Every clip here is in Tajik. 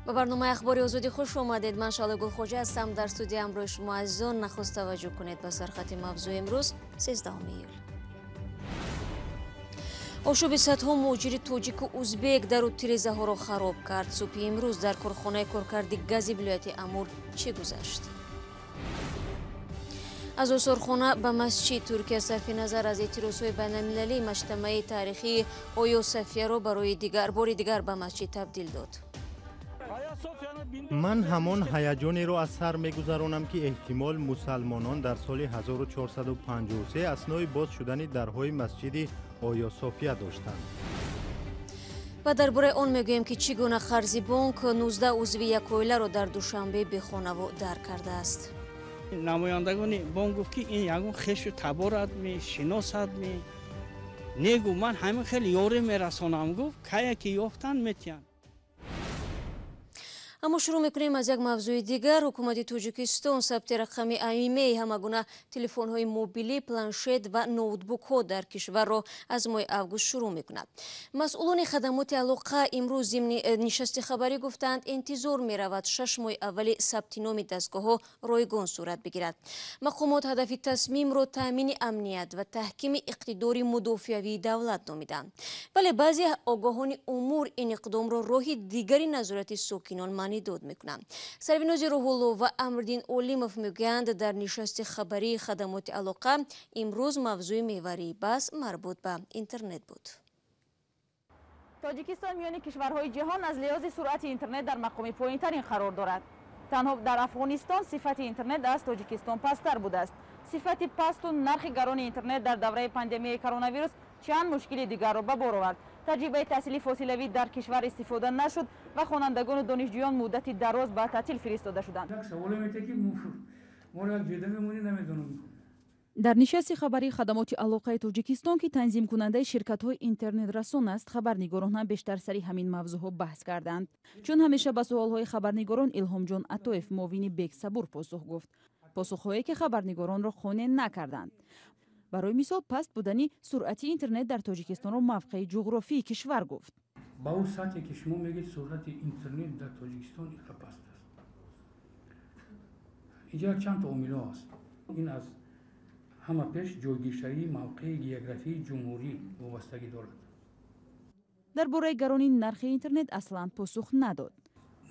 Ба барномаи Ахбори Озодӣ хуш омадед. Ман Шаҳло Гулхоҷа ҳастам. Дар студия ҳамроҳи шумо азизон. Нахуст таваҷҷӯҳ кунед ба сархати мавзӯи имрӯз, 13 июл. Ошӯби садҳо муҳоҷири тоҷику узбек дару тирезаҳоро хароб кард. Субҳи имрӯз дар корхонаи коркарди гази вилояти Амур чӣ гузашт? Аз осорхона ба масҷид. Туркия сарфи назар аз эътирозҳои байналмилалӣ маҷтамаи таърихии Оё Софияро барои дигар бори дигар ба масҷид табдил дод. Ман ҳамон ҳаяҷонеро аз сар мегузаронам, ки эҳтимол мусалмонон дар соли 1453 аснои боз шудани дарҳои масҷиди Оё София доштанд. Ва дар бораи он мегӯем, ки чӣ гуна қарзи бонк 19 узви як оиларо дар Душанбе бехонаву дар кардааст. Намояндагони бонк гуфт, ки ин ягон хешу таборат ми шиносад ми негу, ман ҳамин хел ёрӣ мерасонам, гуфт, кая ки ёфтанд, метиҳанд. Аммо шурӯъ мекунем аз як мавзӯи дигар. Ҳукумати Тоҷикистон сабти рақами IMEI ҳама гуна телефонҳои мобилӣ, планшет ва ноутбукҳо дар кишварро аз моҳи август шурӯъ мекунад. Масъулони хадамоти алоқа имрӯз зимни нишасти хабарӣ гуфтанд, интизор меравад 6 моҳи аввали сабти номи дастгоҳҳо ройгон сурат бигирад. Мақомот ҳадафи тасмимро таъмини амният ва таҳкими иқтидори мудофиавии давлат номиданд. Вале баъзе огоҳони умур ин иқдомро роҳи дигари назорати сокинон дод мекунанд. Сарвинози Рӯҳулло ва Амриддин Олимов мегӯянд, дар нишасти хабарии хадамоти алоқа имрӯз мавзӯи меварии баҳс марбут ба интернет буд. Тоҷикистон миёни кишварҳои ҷаҳон аз лиҳози суръати интернет дар мақоми поинтарин қарор дорад. Танҳо дар Афғонистон сифати интернет аз Тоҷикистон пасттар будааст. Сифати пасту нархи гарони интернет дар давраи пандемияи коронавирус чанд мушкили дигарро ба бор овард. Таҷрибаи таҳсили фосилавӣ дар кишвар истифода нашуд ва хонандагону донишҷӯён муддати дароз ба таътил фиристода шуданд. Дар нишасти хабарии хадамоти алоқаи Тоҷикистон, ки танзимкунандаи ширкатҳои интернетрасон аст, хабарнигорон ҳам бештар сари ҳамин мавзӯъҳо баҳс карданд. Чун ҳамеша ба суолҳои хабарнигорон Илҳомҷон Атоев, муовини Бексабур, посух гуфт. Посухҳое, ки хабарнигоронро қонеъ накарданд. Барои мисол, паст будани суръати интернет дар Тоҷикистонро мавқеи ҷуғрофии кишвар гуфт. Ба он сатҳе, ки шумо мегӯед, суръати интернет дар Тоҷикистон инқа паст аст. Инҷа якчанд то омилҳо аст. Ин аз ҳама пеш ҷойгиршавии мавқеи географии ҷумҳурӣ вобастагӣ дорад. Дар бораи гаронии нархи интернет аслан посух надод.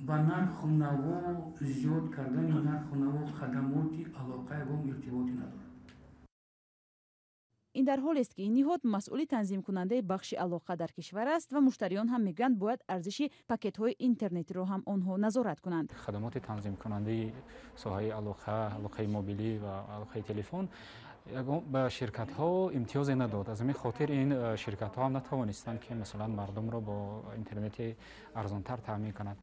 Ба нарху наво, зиёд кардани нарху наво хадамоти алоқа ягон иртиботӣ надорад. Ин дар ҳолест, ки ин ниҳод масъули танзимкунандаи бахши алоқа дар кишвар аст ва муштариён ҳам мегӯянд, бояд арзиши пакетҳои интернетиро ҳам онҳо назорат кунанд. Хадамоти танзимкунандаи соҳаи алоқа, алоқаи мобилӣ ва алоқаи телефон ба ширкатҳо имтиёзе надод. Аз ҳамин хотир ин ширкатҳо ҳам натавонистанд, ки масалан мардумро бо интернети арзонтар таъмин кунанд.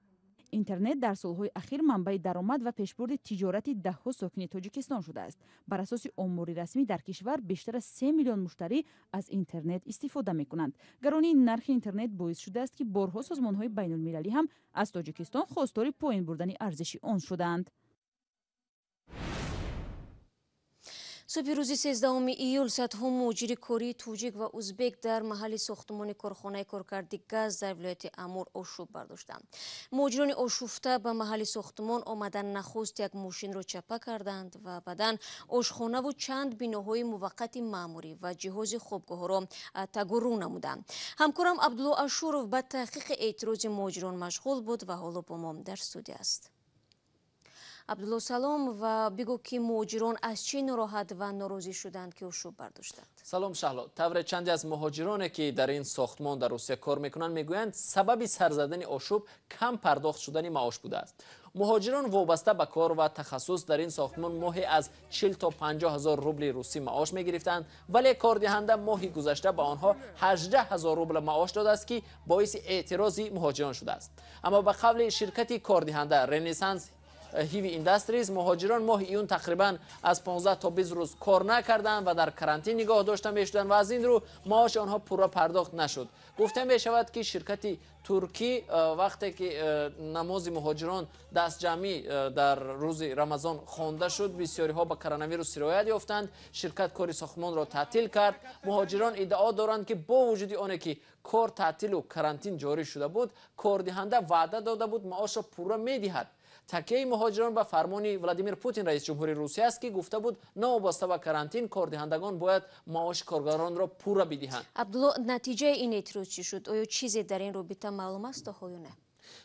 Интернет дар солҳои ахир манбаи даромад ва пешбурди тиҷорати даҳҳо сокини Тоҷикистон шудааст. Бар асоси омори расмӣ, дар кишвар бештар аз 3 миллион муштарӣ аз интернет истифода мекунанд. Гаронии нархи интернет боис шудааст, ки борҳо созмонҳои байнулмилалӣ ҳам аз Тоҷикистон хостори поин бурдани арзиши он шудаанд. Субҳи рӯзи 13 июл садҳо муҳоҷири кории тоҷик ва узбек дар маҳалли сохтмони корхонаи коркарди газ дар вилояти Амур ошӯб бардоштанд. Муҳоҷирони ошӯфта ба маҳалли сохтмон омадан нахуст як мошинро чапа карданд ва баъдан ошхонаву чанд биноҳои муваққати маъмурӣ ва ҷиҳози хобгоҳҳоро тагуррӯ намуданд. Ҳамкорам Абдулло Ашуров ба таҳқиқи эътирози муҳоҷирон машғул буд ва ҳоло бо мо дар студия аст. Абдулло, салом, ва бигӯ, ки муҳоҷирон аз чӣ нороҳат ва норозӣ шуданд, ки ошӯб бардоштанд? Салом, Шаҳло. Тавре чанде аз муҳоҷироне, ки дар ин сохтмон дар Русия кор мекунанд, мегӯянд, сабаби сарзадани ошӯб кам пардохт шудани маош будааст. Муҳоҷирон вобаста ба кор ва тахассус дар ин сохтмон моҳе аз 40 то 50 ҳазор рубли русӣ маош мегирифтанд, вале кордиҳанда моҳи гузашта ба онҳо 18 ҳазор рубл маош додааст, ки боиси эътирози муҳоҷирон шудааст. Аммо ба қавли ширкати кордиҳанда Ренессанс Heavy Industries. Муҳоҷирон моҳи июн тақрибан аз 15 то 20 рӯз кор накарданд ва дар карантин нигоҳ дошта мешуданд ва аз ин рӯ маоши онҳо пурра пардохт нашуд. Гуфта мешавад, ки ширкати туркӣ вақте ки намози муҳоҷирон дастҷамъӣ дар рӯзи Рамазон хонда шуд, бисёриҳо ба коронавирус сироят ёфтанд. Ширкат кори сохтмонро таътил кард. Муҳоҷирон иддао доранд, ки бо вуҷуди оне ки кор таътилу карантин ҷорӣ шуда буд, кордиҳанда ваъда дода буд маошро пурра медиҳад. Такияи муҳоҷирон ба фармони Владимир Путин, раис ҷумҳури Русия аст, ки гуфта буд, новобаста ба карантин кордиҳандагон бояд маоши коргаронро пурра бидиҳанд. Абдулло, натиҷаи ин эътироз чӣ шуд? Оё чизе дар ин робита маълум аст то ҳол ё не?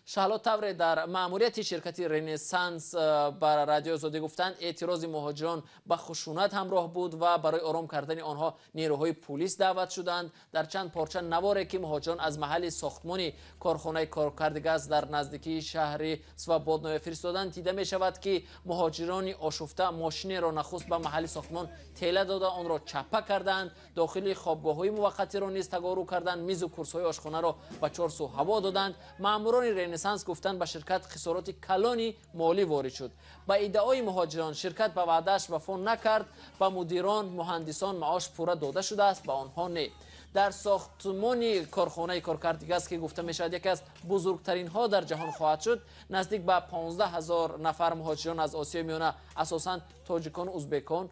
Шаҳло, тавре дар маъмурияти ширкати Ренессанс ба Радиои Озодӣ гуфтанд, эътирози муҳоҷирон ба хушунат ҳамроҳ буд ва барои ором кардани онҳо нерӯҳои пулис даъват шуданд. Дар чанд порча наворе, ки муҳоҷирон аз маҳалли сохтмони корхонаи коркарди газ дар наздикии шаҳри Свободное фиристоданд, дида мешавад, ки муҳоҷирони ошуфта мошинеро нахуст ба маҳалли сохтмон тела дода, онро чаппа карданд, дохили хобгоҳҳои муваққатиро низ тагору карданд, мизу курсҳои ошхонаро ба чор сӯ ҳаво доданд. Маъмурони Ренессанс гуфтанд, ба ширкат хисороти калони молӣ ворид шуд. Ба иддаои муҳоҷирон, ширкат ба ваъдааш вафо накард, ба мудирон, муҳандисон маош пурра дода шудааст, ба онҳо не. Дар сохтмони корхонаи коркарди газ, ки гуфта мешавад яке аз бузургтаринҳо дар ҷаҳон хоҳад шуд, наздик ба 15 ҳазор нафар муҳоҷирон аз Осиёи Миёна, асосан тоҷикону узбекон,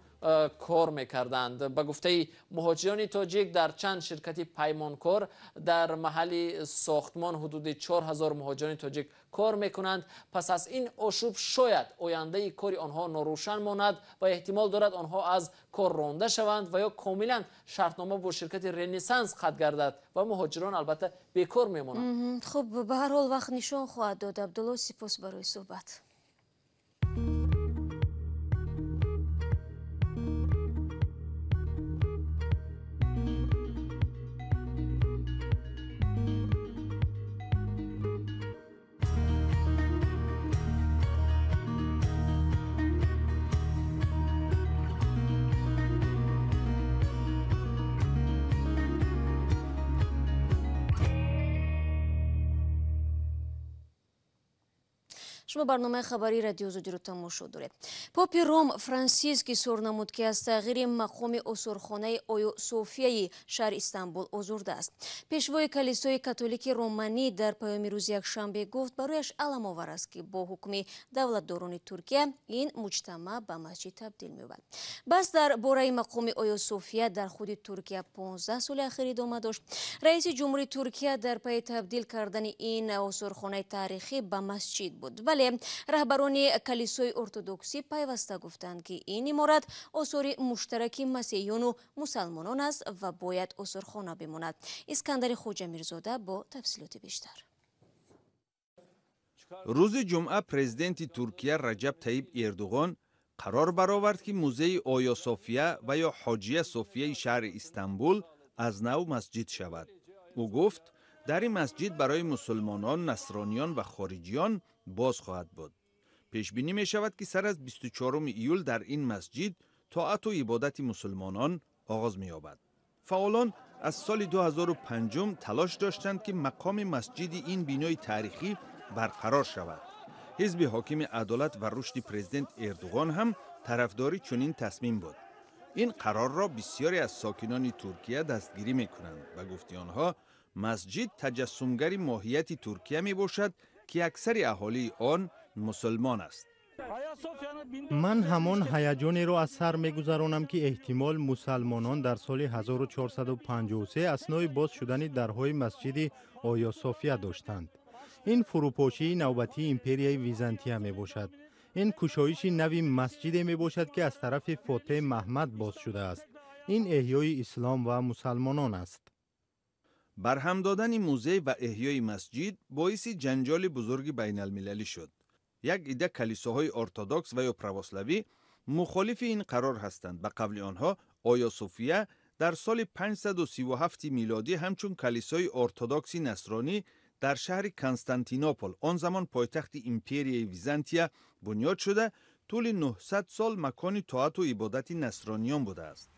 кор мекарданд. Ба гуфтаи муҳоҷирони тоҷик, дар чанд ширкати паймонкор дар маҳалли сохтмон ҳудуди 4000 муҳоҷирони тоҷик кор мекунанд. Пас аз ин ошӯб шояд ояндаи кори онҳо норӯшан монад ва эҳтимол дорад онҳо аз кор ронда шаванд ва ё комилан шартнома бо ширкати Ренессанс қатъ гардад ва муҳоҷирон албатта бекор мемонанд. Хуб, ба ҳар ҳол вақт нишон хоҳад дод. Абдулло, сипос барои суҳбат. Шумо барномаи хабарии Радиои Озодиро тамошо доред. Попи Ром Франсиск изҳор намуд, ки аз тағйири мақоми осорхонаи Оё Софияи шаҳри Истанбул озурда аст. Пешвои калисои католики романӣ дар паёми рӯзи якшанбе гуфт, барояш аламовар аст, ки бо ҳукми давлатдорони Туркия ин муҷтамаъ ба масҷид табдил меёбад. Баҳс дар бораи мақоми Оё София дар худи Туркия 15 соли ахир идома дошт. Раиси ҷумҳури Туркия дар пайи табдил кардани ин осорхонаи таърихӣ ба масҷид буд. Вале раҳбарони калисои ортодоксӣ пайваста гуфтанд, ки ин иморат осори муштараки масеҳиёну мусалмонон аст ва бояд осорхона бимонад. Искандари Хоҷамирзода бо тафсилоти бештар. Рӯзи ҷумъа президенти Туркия Раҷаб Таиб Эрдуғон қарор баровард, ки музеи Оё София ва ё Ҳоҷия Софияи шаҳри Истанбул аз нав масҷид шавад. Ӯ гуфт, дар ин масҷид барои мусулмонон, насрониён ва хориҷиён боз хоҳад буд. Пешбинӣ мешавад, ки сар аз 24 июл дар ин масҷид тоату ибодати мусулмонон оғоз меёбад. Фаъолон аз соли 2005 талош доштанд, ки мақоми масҷиди ин бинои таърихӣ барқарор шавад. Ҳизби ҳокими Адолат ва рушди президент Эрдуғон ҳам тарафдори чунин тасмим буд. Ин қарорро бисёре аз сокинони Туркия дастгирӣ мекунанд. Ба гуфти онҳо, масҷид таҷассумгари моҳияти Туркия мебошад, ки аксари аҳолии он мусулмон аст. Ман ҳамон ҳаяҷонеро аз сар мегузаронам, ки эҳтимол мусалмонон дар соли 1453 аснои боз шудани дарҳои масҷиди Оё София доштанд. Ин фурӯпошии навбатии империяи Византия мебошад. Ин кушоиши нави масҷиде мебошад, ки аз тарафи Фотеҳ Маҳмад боз шудааст. Ин эҳёи ислом ва мусалмонон аст. Барҳам додани музей ва эҳёи масҷид боиси ҷанҷоли бузурги байналмилалӣ шуд. Як идда калисоҳои ортодокс ва ё православӣ мухолифи ин қарор ҳастанд. Ба қавли онҳо, Оё София дар соли 537 милодӣ ҳамчун калисои ортодокси насронӣ дар шаҳри Константинопол, он замон пойтахти империяи Византия, бунёд шуда, тӯли 900 сол макони тоату ибодати насрониён будааст.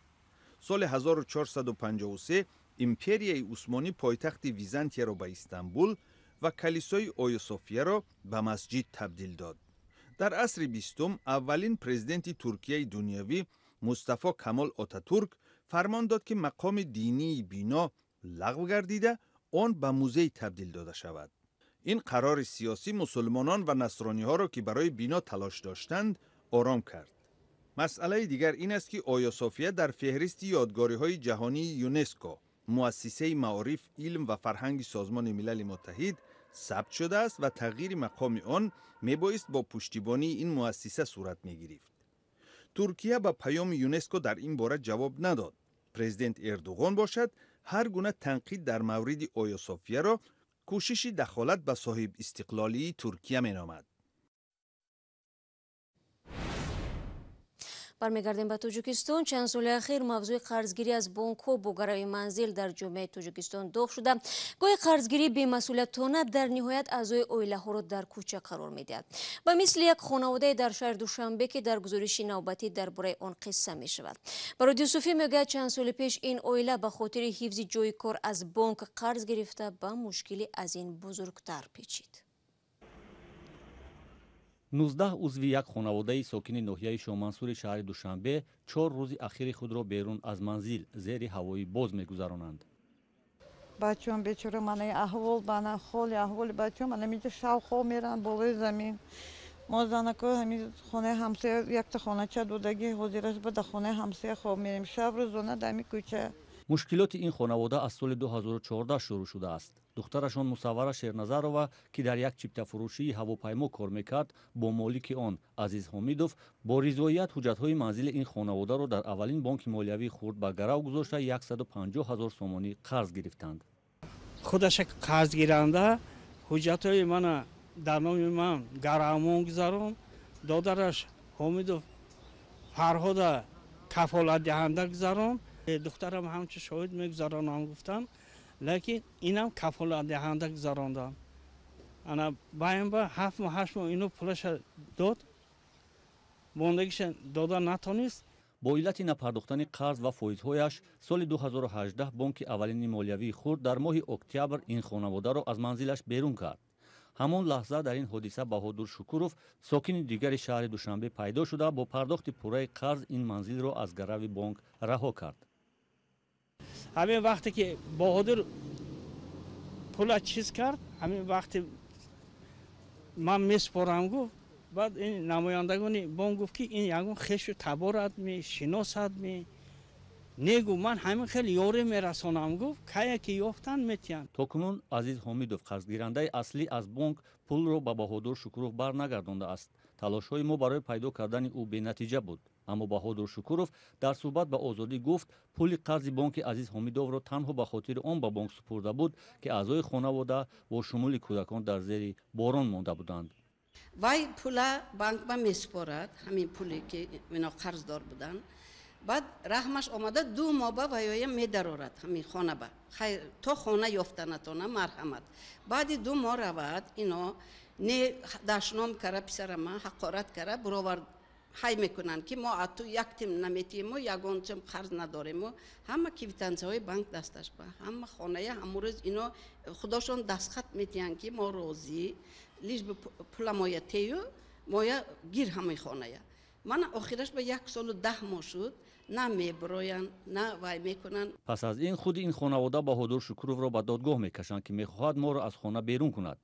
Соли 1453 империяи Усмонӣ пойтахти Византияро ба Истанбул ва калисои Оё Софияро ба масҷид табдил дод. Дар асри бистум аввалин президенти Туркияи дунявӣ Мустафо Камол Отатурк фармон дод, ки мақоми динии бино лағв гардида, он ба музей табдил дода шавад. Ин қарори сиёсӣ мусулмонон ва насрониҳоро, ки барои бино талош доштанд, ором кард. Масъалаи дигар ин аст, ки Оё София дар феҳристи ёдгориҳои ҷаҳонии ЮНЕСКО, муассисаи маориф, илм ва фарҳанги Созмони Милали Муттаҳид, сабт шудааст ва тағйири мақоми он мебоист бо пуштибонии ин муассиса сурат мегирифт. Туркия ба паёми ЮНЕСКО дар ин бора ҷавоб надод. Президент Эрдуғон бошад, ҳар гуна танқид дар мавриди Оё Софияро кӯшиши дахолат ба соҳибистиқлолии Туркия меномад. Бармегардем ба Тоҷикистон. Чанд соли ахир мавзӯи қарзгирӣ аз бонкҳо бо гарави манзил дар ҷомеаи Тоҷикистон доғ шуда. Гоҳи қарзгирӣ бемасъулиятона дар ниҳоят аъзои оилаҳоро дар кӯча қарор медиҳад. Ба мисли як хонаводае дар шаҳри Душанбе, ки дар гузориши навбатӣ дар бораи он қисса мешавад. Бароди Юсуфӣ мегӯяд, чанд соли пеш ин оила ба хотири ҳифзи ҷойи кор аз бонк қарз гирифта, ба мушкили аз ин бузургтар печид. 19 узви як хонаводаи сокини ноҳияи Шоҳмансури шаҳри Душанбе 4 рӯзи ахири худро берун аз манзил зери ҳавои боз мегузаронанд. Бачаам бечора, мана аҳвол, мана холи аҳволи бачаам, мана миҷа шав хоб меранд болои замин. Мо занако ҳамин хонаи ҳамсоя якта хонача додагӣ, ҳозираш ба дар хонаи ҳамсоя хоб мерем. Шаб рӯзона дар ҳамин кӯча. Мушкилоти ин хонавода аз соли 2014 шурӯъ шудааст. Духтарашон Мусаввара Шерназарова, ки дар як чиптафурӯшии ҳавопаймо кор мекард, бо молики он Азиз Ҳомидов бо ризоият ҳуҷҷатҳои манзили ин хонаводаро дар аввалин бонки молиявии хурд ба гарав гузошта 150 ҳазор сомонӣ қарз гирифтанд. Худаша қарзгиранда ҳуҷҷатҳои мана дар номи ман гаравмон гузарон, додараш Ҳомидов Фарҳода кафолатдиҳанда гузарон. Духтарам ҳамчун шоҳид мегузаронам гуфтам, лекин инам кафолатдиҳанда гузарондам. Ана баёнба 7 моҳ 8 моҳ ино пулаша дод, мондагиша дода натонист. Бо иллати напардохтани қарз ва фоизҳояш соли 2018 бонки аввалини молиявии хурд дар моҳи октябр ин хонаводаро аз манзилаш берун кард. Ҳамон лаҳза дар ин ҳодиса Баҳодур Шукуров, сокини дигари шаҳри Душанбе, пайдо шуда, бо пардохти пурраи қарз ин манзилро аз гарави бонк раҳо кард. Ҳамин вақте ки Баҳодур пула чиз кард, ҳамин вақте ман месупорам гуфт, баъд ин намояндагони бонк гуфт, ки ин ягон хешу таборат ми, шиносат ми. Негу, ман ҳамин хел ёрӣ мерасонам гуфт, кая ки ёфтан метиҳанд. То кунун Азиз Ҳомидов, қарзгирандаи аслӣ аз бонк, пулро ба Баҳодур Шукуров барнагардондааст. Талошҳои мо барои пайдо кардани ӯ бенатиҷа буд. Аммо Баҳодур Шукуров дар суҳбат ба Озодӣ гуфт, пули қарзи бонки Азиз Ҳомидовро танҳо ба хотири он ба бонк супурда буд, ки аъзои хонавода бо шумули кӯдакон дар зери борон монда буданд. Вай пула банк ба месупорад, ҳамин пуле ки ино қарздор буданд. Баъд раҳмаш омада 2 моҳ ба ваёя медарорад ҳамин хона ба. Хайр, то хона ёфта натона марҳамат. Баъди 2 моҳ равад, ино не дашном кара писарама, ҳақорат кара, буровард ҳай мекунанд, ки мо аз ту як тим наметиҳему, ягон тим қарз надорему. Ҳама квитансияҳои банк дасташ ба, ҳама хоная ҳамун рӯз ино худошон дастхат метиҳанд, ки мо розӣ, лиш пула моя тею, моя гир ҳамаи хоная. Мана охираш ба 1 солу 10 моҳ шуд, на мебироянд, на вай мекунанд. Пас аз ин худи ин хонавода Баҳодур Шукуровро ба додгоҳ мекашанд, ки мехоҳад моро аз хона берун кунад.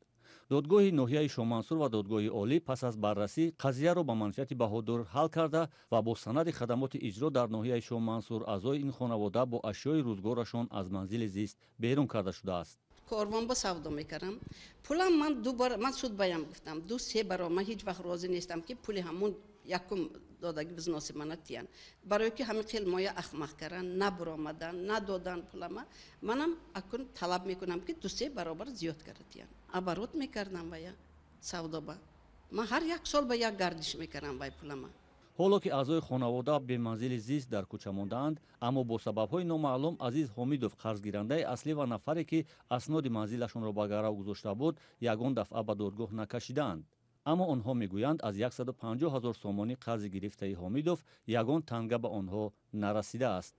Додгоҳи ноҳияи Шоҳмансур ва додгоҳи олӣ пас аз баррасӣ қазияро ба манфиати Баҳодур ҳал карда ва бо санади хадамоти иҷро дар ноҳияи Шоҳмансур аъзои ин хонавода бо ашёи рӯзгорашон аз манзили зист берун карда шудааст. Корвон ба савдо мекардам. Пулам ман ду бор, ман суд баям гуфтам, 2-3 баробар ман ҳеҷ вақт розӣ нестам, ки пули ҳамун якум додаги взноси мана тиян. Барои ки ҳамин хел моя ахмақ каран, набуромадан, надодан пулама, манам акун талаб мекунам, ки 2-3 баробар зиёд кара тиян. Оборот мекардам вая савдоба. Ман ҳар як сол ба як гардиш мекардам вай пулама. Ҳоло ки аъзои хонавода беманзили зист дар кӯча мондаанд, аммо бо сабабҳои номаълум Азиз Ҳомидов, қарзгирандаи аслӣ ва нафаре, ки асноди манзилашонро ба гарав гузошта буд, ягон дафъа ба додгоҳ накашидаанд. Аммо онҳо мегӯянд, аз 150 ҳазор сомонӣ қарзи гирифтаи Ҳомидов ягон танга ба онҳо нарасидааст.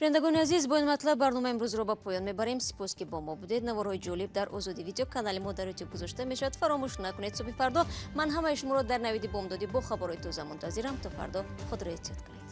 Бинандагони азиз, бо ин матлаб барномаи имрӯзро ба поён мебарем. Сипос, ки бо мо будед. Наворҳои ҷолиб дар Озодӣ Видео, канали мо дар Ютуб гузошта мешавад. Фаромӯш накунед, субҳи фардо ман ҳамаи шуморо дар Навиди Бомдодӣ бо хабарҳои тоза мунтазирам. То фардо худро эҳтиёт кунед.